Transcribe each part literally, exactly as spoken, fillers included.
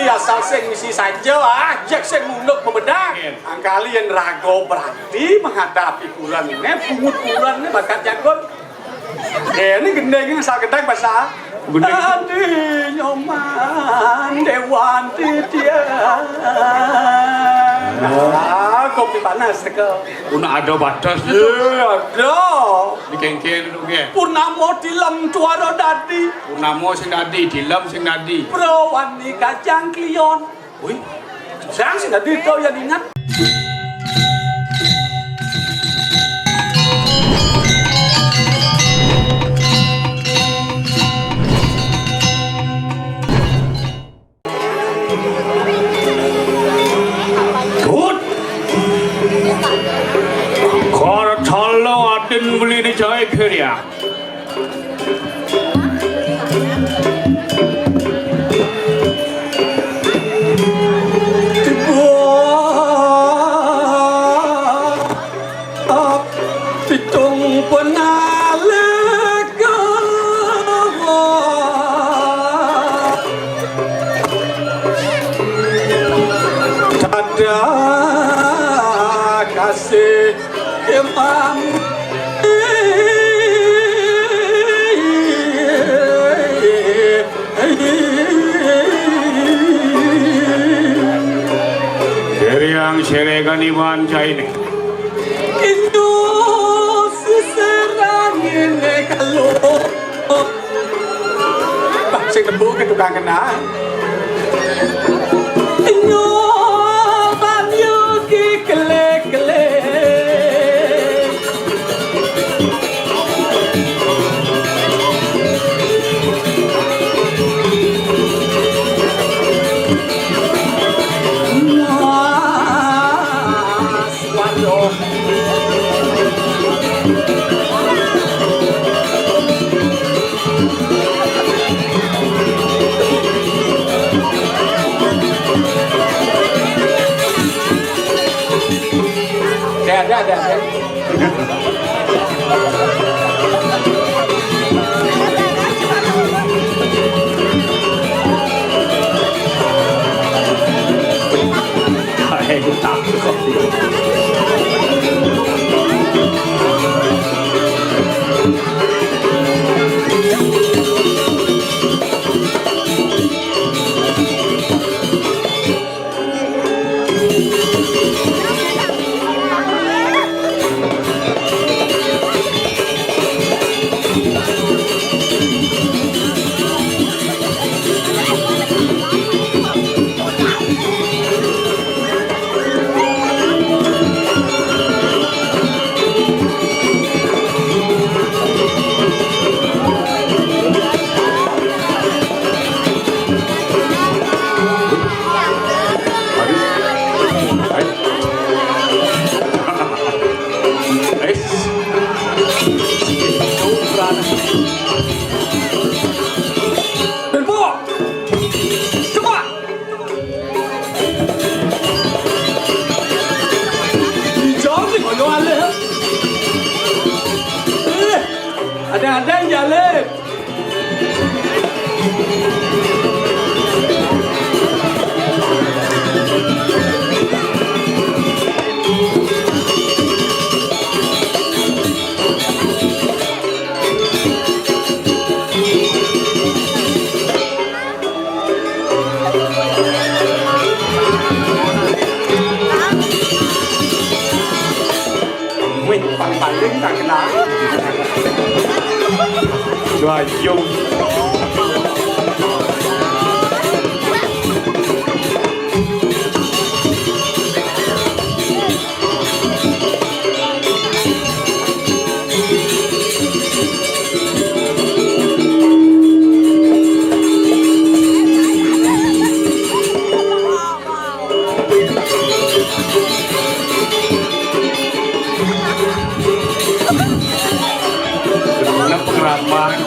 Asal sing misi saja, ah, jek sing ngunduk bebedak. Angkali yen raga berarti menghadapi bulan ini, bungut bulan ini bakat jagon. Eh, ini gendeng ini asal gedang bahasa. Gendeng. Adi Nyoman Dewan Titian. Ah, kopi panas teko. Una ada batas. Iya, ada. Dikengken dulu, nggih. Purnama tilem tuara dadi. Purnama sing dadi, tilem sing dadi. Prawani kacang klion. Wih, sang sing dadi kau yang ingat. Good. Kara tala adin beli ni jai kheria. Tiba pitung penalika. Dadah kasih kemam. Deriang seregan iban caine. Indo seserang ini kalau. Sing tembung ke tukang kena. Nyo banyu ki kelek-kelek. Mas, waduh. Ada, ada, ada, ada. Hai, takut. Tempuk! Cepat! Dijawab ni kalau alih. Eh, ada-ada yang jalin. Wih, paling-paling tak kenal. Gayung. Genep keramat.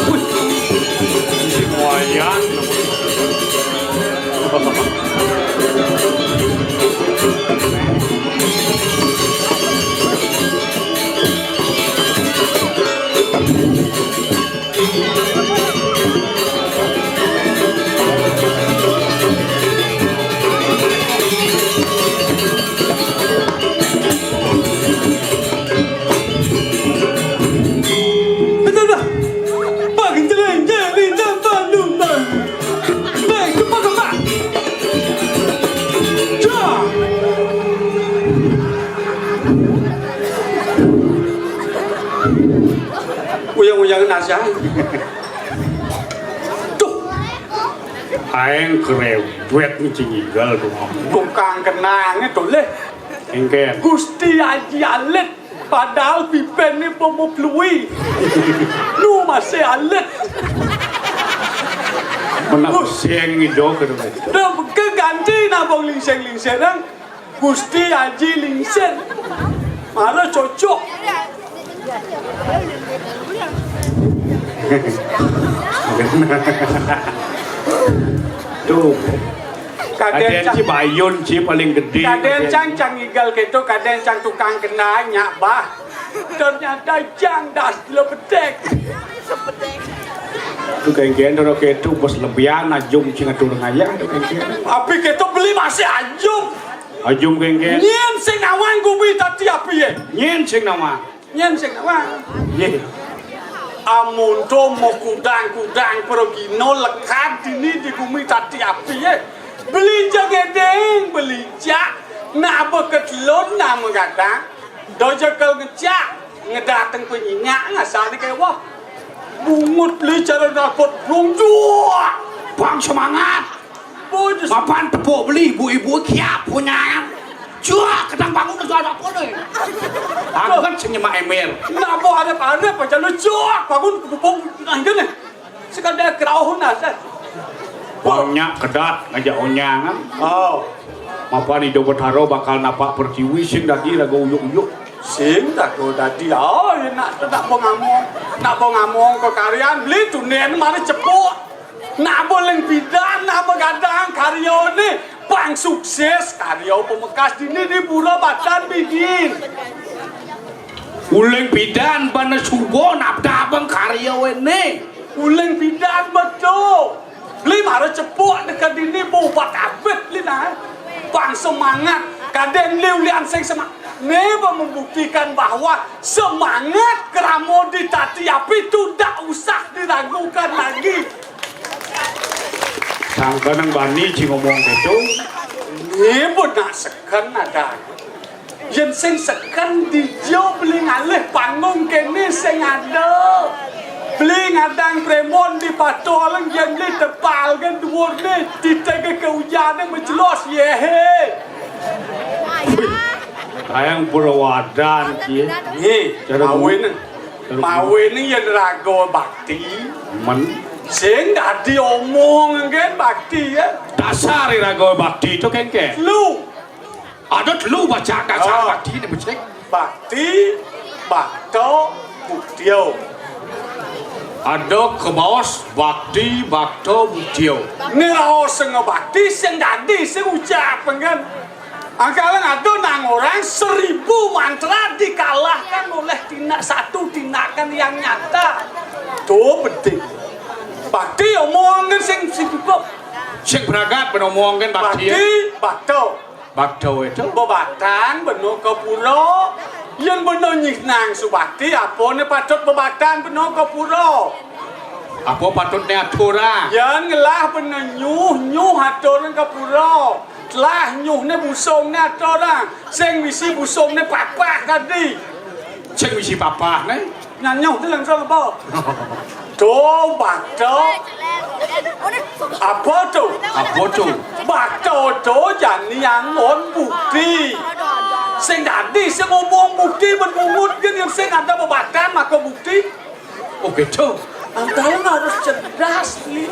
Wih, si Wayan. Duh, aéng kerébét cing igel to. Tukang kenangé to, Lih. Éngkén. Gusti Aji alit, padahal bibéné pemepluwi. Nu masih alit. Menak sing ijo kéto. Nah, keganti nabung lingsir-lingsir, Gusti Aji Lingsir. Mara cocok. Tuh. Kadén Kadén cang, ci Bayun ci paling gedé. Kadén cang, cang igel kéto, kadén cang tukang kenang, nyak bah. Ternyata cang das lebedek. Tuh kéngkén, doro kéto, bos lebihan, ajum cing atur ngayah, tuh kéngkén. Api kéto beli masih ajum. Ajum kéngkén. Nyén sing nawang gumi tati api, yé? Nyén sing nawang. Nyén sing nawang. Yé. Amun to mo kudang-kudang pragina lekad dini di gumi tati api, yé. Beli jang edeng, beli jak, nak beketelun, nak megadang. Dojekel ngecak, ngedateng penyingak, ngasalné kéweh. Bungut beli cara nelpon brung, juak. Bang semangat. Bos. Mapan tepuk beli ibu-ibu kiap punyan. Juak, kedang bangun, juak apa nih? Angkat sing nyemak ember. Napa arep-arep aja lu, juak, bangun kebubung, nah, ini nih. Sekadar kerauh nasar. Banyak kedat ngajak onyangan. Oh. Mapan Ida Betara bakal napak pertiwi sing dadi raga uyuk-uyuk. Sing raga dadi, oh, ya nak, nak pengamong. Nak pengamong kekaryan, beli tunen mari cepuk. Nak boling bidan, nak begadang karyané. Pang sukses karya pemekas dini di Pura Batan bidin. Uling bidan bana suba nabdabang karya wéné. Uling bidan betul. Beli mara cepuk dekat dini bobat abet beli nah. Pang semangat. Kadén beli ulian sing semangat. Né membuktikan bahwa semangat keramo di tati api itu ndak usah diragukan lagi. Sangka nang bani ci ngomong kéto. Né benak seken ada. Yén sing seken dija beli ngalih panggung kéné sing ada. Beli ngadang prémbon di patol, yén beli tepal kan duwurné, titegé ke ujané majelos, yéhé. Ayang pura wadan, yé. Yé, cara mawin. Cara mawin yén raga bakti. Men. Sing dadi omong kan bakti, ya. Dasar raga bakti to kéngkén. Lu. Ada telu bacaan dasar. Oh. Bakti né becik. Bakti, bakta, buktia. Ada kebaos bakti, bakta, buktia. Né raos sing bakti, sing dadi, sing ucap, kan. Angkalan ada nang orang seribu mantra dikalahkan oleh tindak, satu tindakan yang nyata. Tuh penting. Bakti omongin sing, sing cukup. Sing pragat ben omongin bakti. Bakti, bakta. Bakta itu? Bebatan bena ka pura. Yén bena nyinang subakti, apané patut bebatan bena ka pura? Apa patutné aturang? Yén ngelah bena nyuh, nyuh aturang ka pura. Telah nyuhné busungné aturang. Sing misi busungné papah tadi. Sing misi papahné? Nyanyuh tu langsung apa? To, bakta. Apa to? Apa to? Bakta to jani angon bukti. Sing dadi sing ngomong bukti, ben mungut gén yén sing ada bebatan maka bukti. Oh, gitu. Angkal harus cerdas, Li.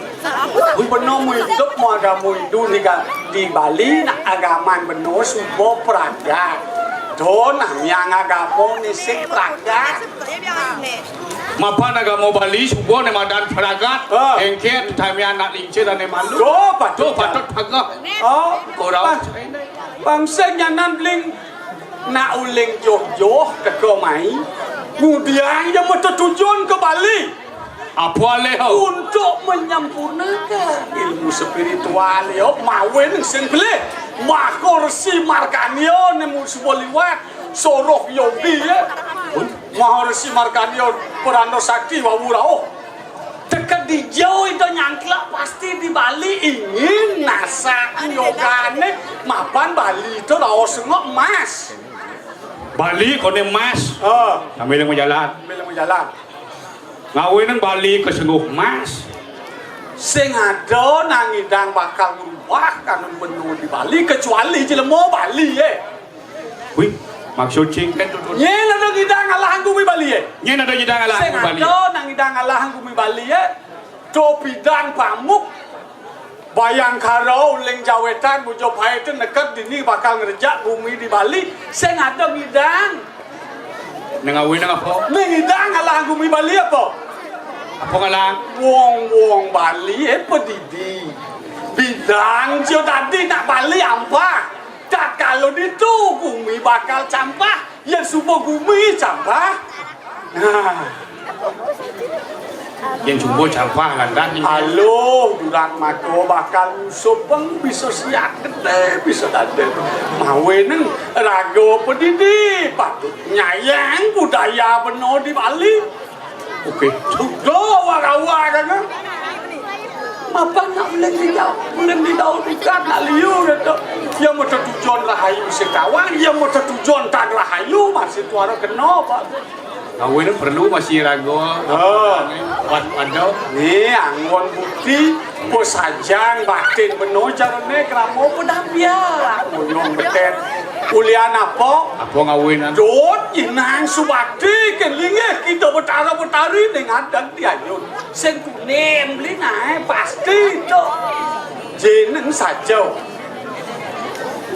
Beno mau hidup, mau agama Hindu di, di Bali, nak agama beno suba pragat. To, namiang agama né sing pragat. Mapan agama Bali suba né madan pragat. Ah. Éngkén tamian nak lincir ané malu. To, patut. To, patut pragat. Oh, orang. Bangsa nyanan bling nak uling joh-joh teka mai. Kemudian ia metetujon ke Bali. Apa alih? Untuk menyempurnakan ilmu spiritual, ya, mawin sing belih. Maka Resi Markandeya nemu suba liwat, soroh yogi, ya. Maha Resi Markandeya, Purana Sakti, wau rauh. Teka dija Ida nyangklak pasti di Bali ingin nasak yogané mapan Bali to raos sengok emas. Bali koné emas. Ah. Sambil majalan. Sambil majalan. Ngawinang Bali kasengguh emas. Sing ada nang ngidang bakal ngrubah kanun benua di Bali, kecuali jelema Bali, eh. Wih, maksud sing kan tu, tu. Nyén ada ngidang ngalahan gumi Bali, eh. Nyén ada ngidang ngalahan gumi Bali. Sing ada nang ngidang ngalahan gumi Bali, eh. To pidan pamuk. Bayangkara, Uling Jawétan, Bujapahit neked dini bakal ngrejak gumi di Bali. Sing ada ngidang. Nang ngawinang apa? Nang ngidang ngalahan gumi Bali apa? Apa ngalang? Wong-wong Bali, eh, padidi. Pidan ja dadi nak Bali ampah. Tatkala ditu gumi bakal campah, yén suba gumi campah. Nah. Yén suba campah lantas. Aluh, durak maka bakal nyusup pang bisa siat gedé, bisa dadé. Mawinan raga padidi patut nyayang budaya benua di Bali. Oké. Suda warawa kana. Mapan nak ulin didau, ulin didau dukat nak liu kata. Ia mata tujuan rahayu sing tawang, ia mata tujuan tan rahayu masih tuara kena, Pak. Kawin perlu masih raga. Oh. Wat-, waduh. Ni anggon bukti, ko sajang batin beno carane krama pedampian. Ngoyong betet. Ulian apa? Apa ngawinan? Dot inang subakti ke linggih kita Betara Betari ning adan diayun. Sing kuning beli nae pasti to. Jeneng saja.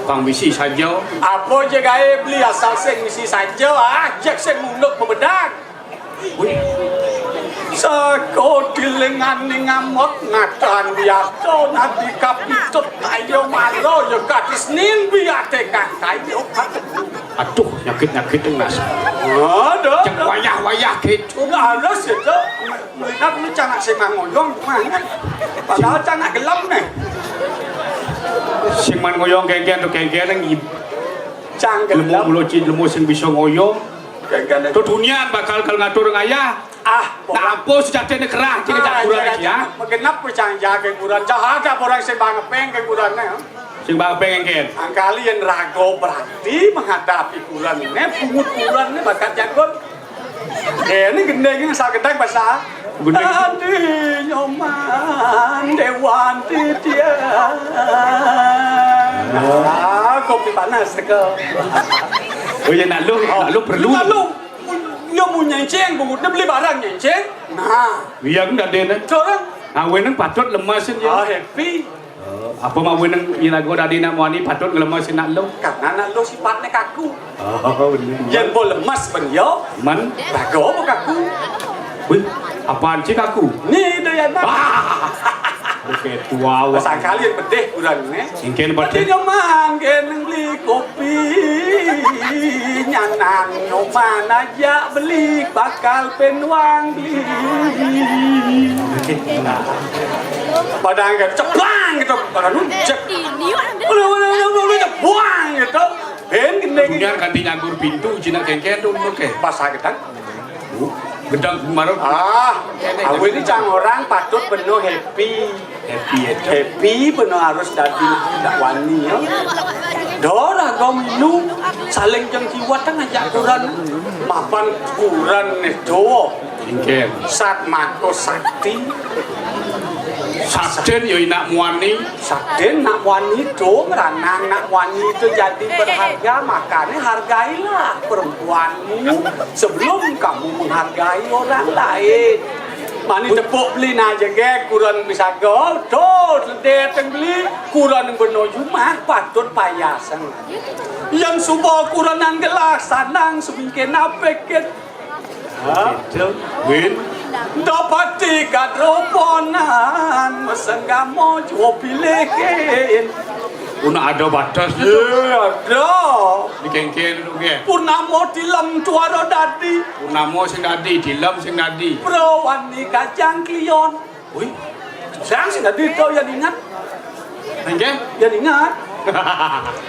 Pang misi saja. Apa je gae beli asal sing misi saja, ah, jek sing munduk pemedang. Wih. Saka dilengane ngamot ngatan biasa nabi kapitut tayo maro ya katis ning biate kang tayo katebu. Aduh, nyakit-nyakit, Mas. Aduh. Cek wayah-wayah gitu. Harus itu. Melihat lu cangak sing mangoyong gimana? Padahal cangak gelem nih. Sing mangoyong kengken tuh kengken yang i-, cang gelem. Lemu mulo cin lemu sing bisa ngoyong. Kengken. Tuh dunian bakal kal ngatur ngayah. Ah, nak apa sejatine kerah cing ah, jak kurang iya, iki ya. Genep wis cang jaga kuran. Jahat apa orang sing bangepeng ke kurane, ya? Sing bangepeng engken. Angkali yen raga berarti menghadapi kuran ini, pungut kuran ini bakat jagon. Eh, ini gendeng ini asal gedang bahasa. Gendeng. Adi Nyoman Dewan Titian. Ah, kopi panas teko. Oh ya, nak lu, oh, nak lu perlu. Nak lu. Yo mau nyenceng, bungutnya beli barang nyenceng. Nah. Iya, kan dadene. Orang. Ngawinang patut lemesin ya. Ah, happy. Oh, apa ngawinang iraga dadi nak muani patut nglemesin nak lu? Karena nak lu sifatnya kaku. Oh, bener. Yen bo lemes ben yo. Men? Raga apa kaku? Wih, apaan sih kaku? Ni doyan. Ah! Oke, tua awak. Pasang kali yang pedih kurang ni. Engken pedih. Pedih nyoman, keneng beli kopi. Nyanan nyoman aja beli bakal penuang beli. Padahal kan ceplak gitu, padahal nu cek. Boleh, boleh, boleh, boleh, ceplak gitu. Ben gendeng. Kemudian ganti nyagur pintu, Cina kengken tuh, oke. Pas gedang. Gedang kemarin. Ah, aku ini cang orang patut penuh happy. Happy ya, Cok. Happy penuh harus dadi dak wani ya. Dora gom lu saling jeng kiwat ngajak kuran. Mapan kuran nih, cowok. Engken. Sat mako sakti. Sakten yo inak muani. Sakten nak muani to, ngeranang nak muani to jadi berharga, makanya hargailah perempuanmu sebelum kamu menghargai orang lain. Mani tepuk beli na jegek, kuran bisa go, to, ledet beli, kuran beno jumah, patut payasan. Yang suba kuranan gelah, sanang semingkin apeket. Hah? Win? Dapati kadroponan, mesenggamo jua pilihin. Una ada batas tu. Iya, ada. Di kengken tu ke. Purnamo tilem tuara dadi. Purnamo sing dadi, tilem sing dadi. Pro wani kajang klion. Wih, sang sing dadi kau yang ingat. Engke? Yang ingat.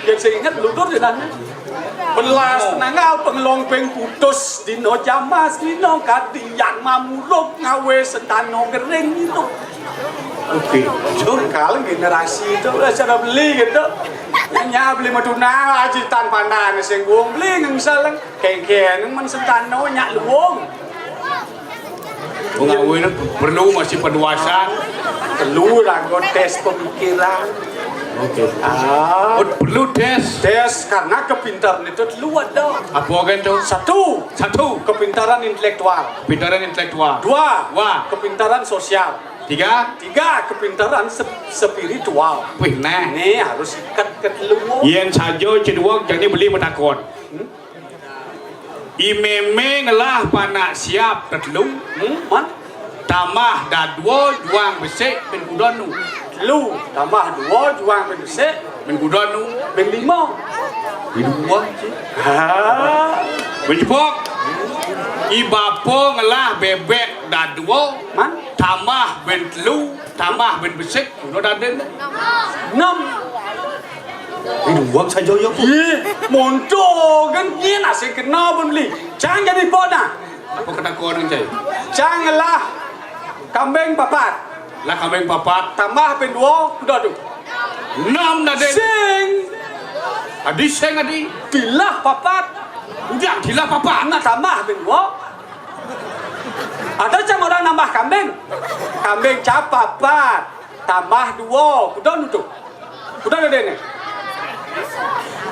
Yang saya ingat lutur je dah. Belas penanggal pengelong peng putus dino jamas dino kadi yang mamuruk ngawe sentano gering itu. Oke. Jur kali generasi itu lah cara beli gitu. Nanya beli maduna aji tan pandan singgung beli ngengsal kengken men sentano nyak luwung. Pengawin perlu masih penduasan. Perlu lah kau tes pemikiran. Oke. Ah. Oh, perlu tes. Tes karena kepintaran itu perlu ada. Apa kan tu? Satu. Satu. Kepintaran intelektual. Kepintaran intelektual. Dua. Dua. Kepintaran sosial. Tiga. Tiga. Kepintaran sep- spiritual. Wih, nah. Ni harus ikat ke telung. Yen saja cedua jadi beli metakon. Hmm? I mémé ngelah panak siap tetelu. Hmm? Man? Tambah dadua juang besik bin kuda nu. Telu tambah dua juang bin besik. Bin kuda nu. Bin lima. Bin dua, cik. Ha. Bin jepok. I bapa ngelah bebek dadua. Man? Tambah bin telu, tambah bin besik, kuda dadin. Enam. Ini uang saja ya, Bu. Ye, monto kan ye nasi kena pun beli. Cang jadi pona. Apa kena kau orang cai? Cang lah kambing papat. Lah kambing papat. Tambah bin dua, kuda tu. Enam dadin. Sing. Adi sing adi. Tilah papat. Udah tilah papat. Nah tambah bin dua. Ada cang orang nambah kambing. Kambing cang papat. Tambah dua. Kuda nu tu. Kuda nu dene.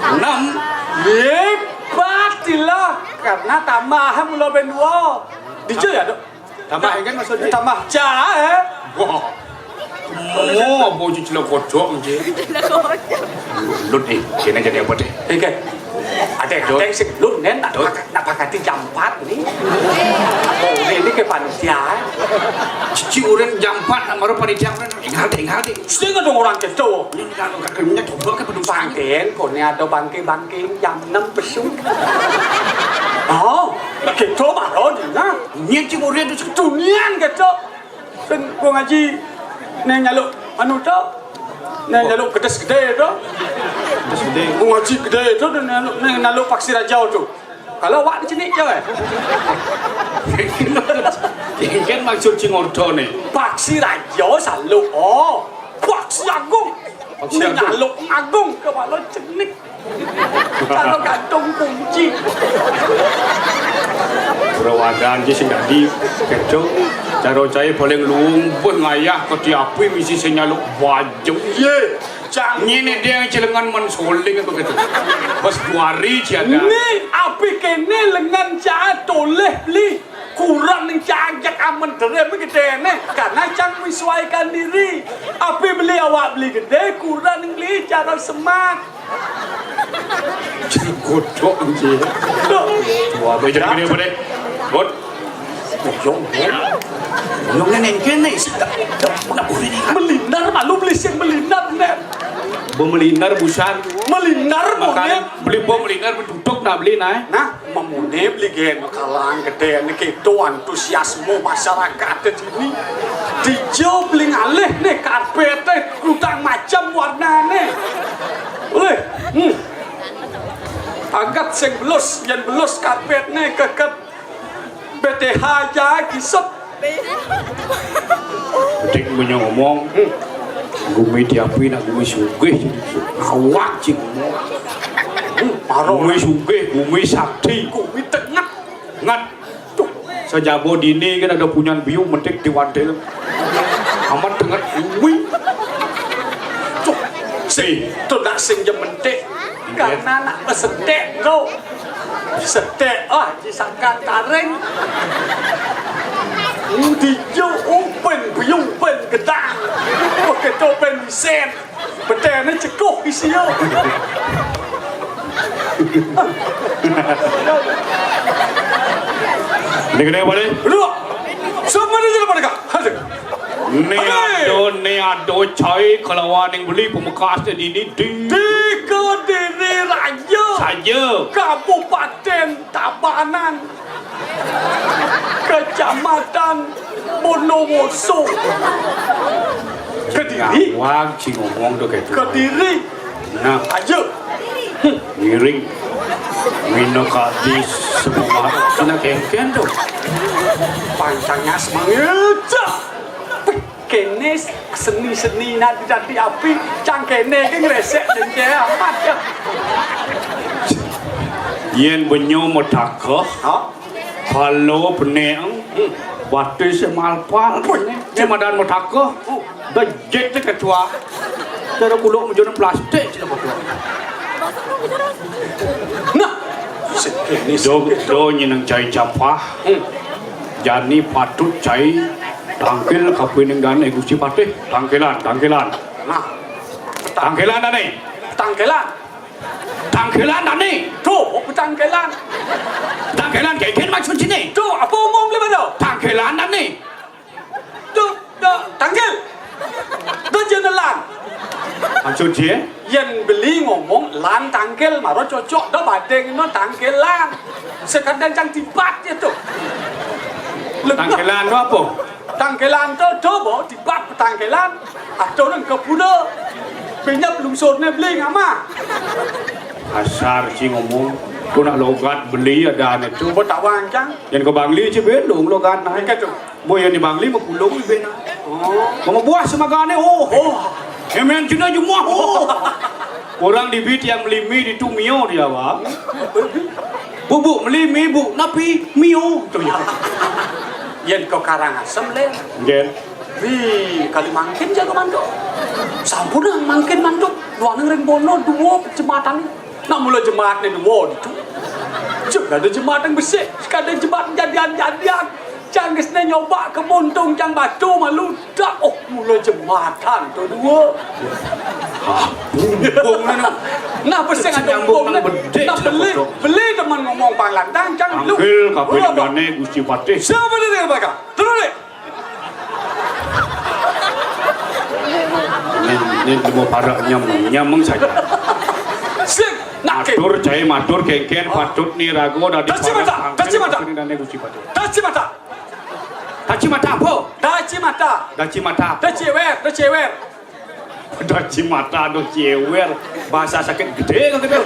Enam. Ye, patilah. Karena tambah mula bin dua. Dija ya, Dok? Tambah kan maksudnya? Tambah ca, eh. Wah. Oh, apa cuci lo kocok je. Lut ni, kena jadi apa deh? Oke. Ada, ada sing lut nen nak pakai, nak pakai ti jam empat ni. Oh, ni, ni ke panitia, eh. Cuci orang jam empat nak baru panitia orang. Ingat deh, ingat deh. Sing ada orang keto. Yang kalau kakaknya coba ke penumpang. Bangkeng, kau ni ada bangkeng-bangkeng jam enam besok. Oh, keto baru ni nah. Niat cik orang tu seketu nian keto. Kan kau ngaji ni nyaluk anu tu. Ni nyaluk kedes gede tu. Kedes gede. Kau ngaji gede tu dan nyaluk ni nyaluk paksi rajau tu. Kalau awak di sini je eh. Kan maksud cing ordo ni. Paksi raja saluk. Oh, paksi agung. Paksi agung. Nyaluk agung kepala cenik. Kalau gantung kunci. Perawadan je sing dadi keco. Cara cai paling luung pun ngayah ke tiapi misi sing nyaluk baju. Ye. Cang. Nyene dia yang celengan mensoling apa gitu. Pas dua hari ciada. Ni api kene lengan caa toleh beli. Kurang ning cajak amen dere begede ne. Karena cang menyesuaikan diri. Api beli awak beli gede, kurang ning beli cara semak. Godok anjir. Loh. Wah, bejek ini apa deh? Bot. Buyung, ya. Buyung ni nengken ni. Melinar malu beli sing melinar ne. Bemelinar busan. Melinar monyet. Beli bom melinar betutuk nak beli nah. Nah, memune beli gen kalang gede ni keto antusiasme masyarakat di sini. Dijo beli ngalih ni karpet teh kutang macam warna ni. Boleh. Hmm. Agat sing belus, yen belus karpet ni keket B T H aja kisut. Dik punya ngomong, hmm. Gumi tiapi nak gumi sugih. Awak cik ngomong. Hmm, parah. Gumi sugih, gumi sakti. Gumi tengah. Ngat. Tuh, sejabo dini kan ada punyan biu mentik di wadil. Amat tengah gumi. Tuh, si, tuh nak sing je mentik. Karena nak besetek tu. Setek ah, disangka taring. Dijo open, biung pen gedang. Oke, topen isen. Betene cekuh isi yo. Ini kena apa ni? Dua. Sama ni je pada kah? Aduh. Ni ado, ni ado cai kelawan yang beli pemekas di ni di. Di Kediri Raya. Saja. Kabupaten Tabanan. Kecamatan Bondowoso. Kediri. Wang cing ngomong tu kayak tu. Kediri. Nah. Aja. Ngiring. Mina kadis semua. Kena kengken tu. Pancangnya semangat. Kene seni-seni nanti dadi api, cang kene ke ngresek jengke amat ya. Yen benyo metaka, ha? Palo peneng, hmm. Batis malpal. Cuma dan mutaka. Dejit ketua. Cara kuluk menjadi plastik cina betul. Nah, do do nyeneng cai capah. Jani patut cai tangkil kapining dane Gusti Patih. Tangkilan, tangkilan. Nah, tangkilan dane. Tangkilan. Tangkilan dane. Tuh, tangkilan. Tangkilan kayak gini maksud sini. Tuh, apa omong lima do? Tangkilan dane. Tuh, tuh, tangkil. Tuh jenelan. Maksud dia? Yen beli ngomong lan tangkil maro cocok do badeng no tangkilan. Sekadang cang tipat ya tuh. Tangkilan do apa? Tangkilan to do bo tipat petangkilan. Atau nang kepuna. Benyap lungsurne beli ngama. Asar ci ngomong. Ku nak logat beli ada ane tu. Bo tawang cang. Yang ke Bangli ci belum logat nah. Ikat tu. Bo yang di Bangli mepulung ibe nah. Oh. Mau buah semagane oh. Oh. Emen cina jumah oh. Orang di biti yang melimi di tu mio dia bang. Bubuk melimi bu napi mio tu ya. Yen kau Karangasem le. Gen. Di kali mangkin jago manduk. Sampun mangkin manduk. Duaneng ring bono dua jematan. Nak mula jemaat ni dua ditu. Cek ada jemaat yang besik, ada jemaat jadian-jadian. Cang gesne nyoba ke muntung cang batu malu dak. Oh, mula jematan tu dua. Ah, bumbung ni nak. Nah, besik ada nyambung bumbung nang ni. Bedek nak beli, beli teman ngomong pang lantang cang lu. Ambil kapil dane Gusti Patih. Siapa dia bakal? Terus deh. Ini, ini mau pada nyam, nyameng saja. Sing, nak ke. Matur, cai matur, kengken, patut ni rago, dadi. Taci mata, taci mata. Ini dane Gusti Patih. Taci mata. Taci mata apa? Taci mata. Taci mata apa? Taci wer, taci wer. Taci mata, taci wer. Bahasa sakit gede kan gede.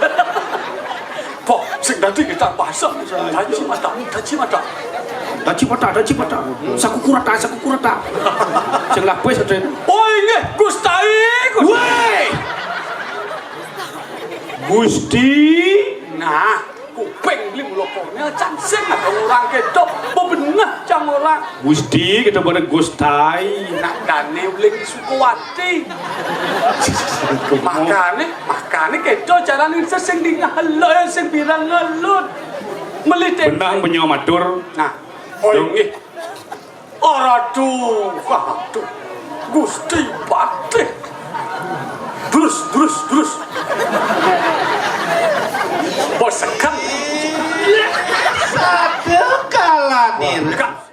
Pok, sing dadi kita bahasa. Taci mata, taci mata. Taci mata, taci mata. Saku kurata, saku kurata. Sing lapis ada. Oh, inggih, Gustai, Gustai. Woi. Gusti. Nah, kuping beli mula konyol, cang sing ada orang ketok. Bebenah cang orang. Gusti, kita pada Gustai. Nak dane uling di Sukawati. Makane, makane ketok carane sing dingah lho, sing pirang ngelut. Melite. Benang penyo matur. Nah, oh, inggih. Aduh, aduh. Gusti Patih. Terus, terus, terus. Bosekan. Satu kalanir. Dekat.